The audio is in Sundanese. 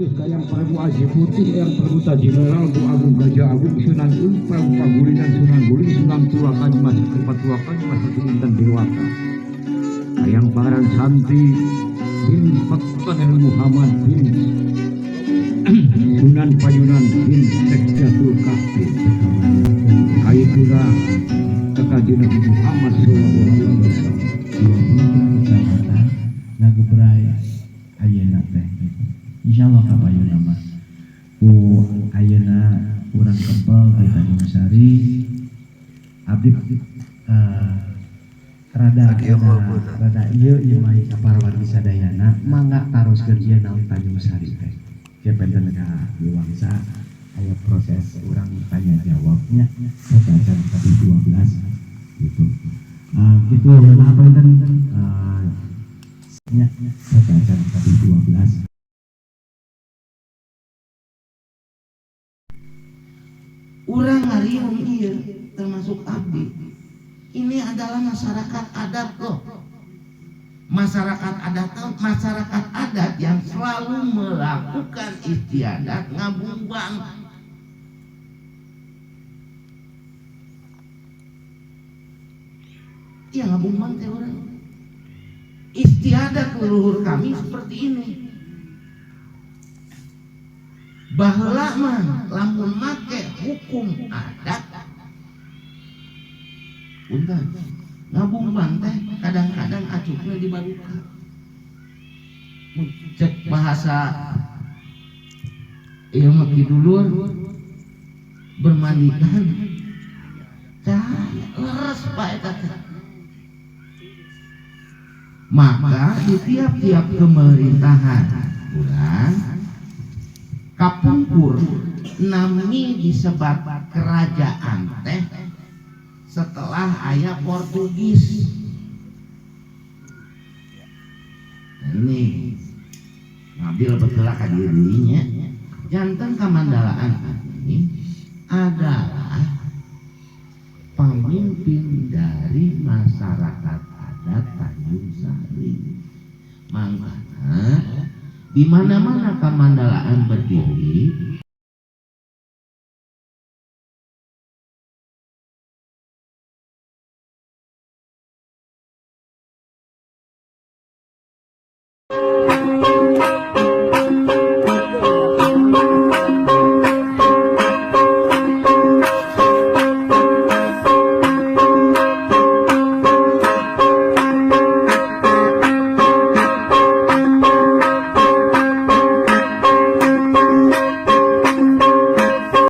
Putih, Kayang Prabu Aji Putih, Eyang Prabu Tajimeral, Bu Agung Gajah Agung, Sunan Ul, Prabu Pagulingan, Sunan Guling, Sunan Tulakan, Mas Patuakan, Mas Intan Dewata. Kayang Pangeran Santi bin Pangeran Muhammad bin Sunan Payunan bin Sekjatul Kahfi. Kayituna kekajian Nabi Muhammad sallallahu alaihi wasallam. 23 kecamatan ngagebrai ayeuna teh gitu. Insyaallah kapayuna mah ku ayeuna urang kempel di Tanjung Sari abdi rada rada rada ieu ieu mah ka parawargi sadayana mangga taroskeun ieu naon Tanjung Sari teh. Kieu penten ka Wangsa aya proses urang tanya jawabnya sateuacan tadi 12 gitu. Gitu nah punten nya sateuacan tadi 12. Urang ngariung ieu termasuk abdi. Ini adalah masyarakat adat loh. Masyarakat adat, masyarakat adat yang selalu melakukan istiadat ngabumbang. Iya ngabumbang teh orang. Istiadat leluhur kami seperti ini. Baheula mah lamun make hukum adat punten ngabumbang teh kadang-kadang acukna dibaruka. Cek bahasa ieu mah kidulur bermandikan cahaya leres Pak eta teh. Maka di tiap-tiap pemerintahan urang kapungkur nami disebat kerajaan teh setelah aya Portugis. Ini ngambil betul ka dirinya. Janten kamandalaan ini adalah pemimpin dari masyarakat adat Tanjung Sari. Mangkana di mana-mana kamandalaan berdiri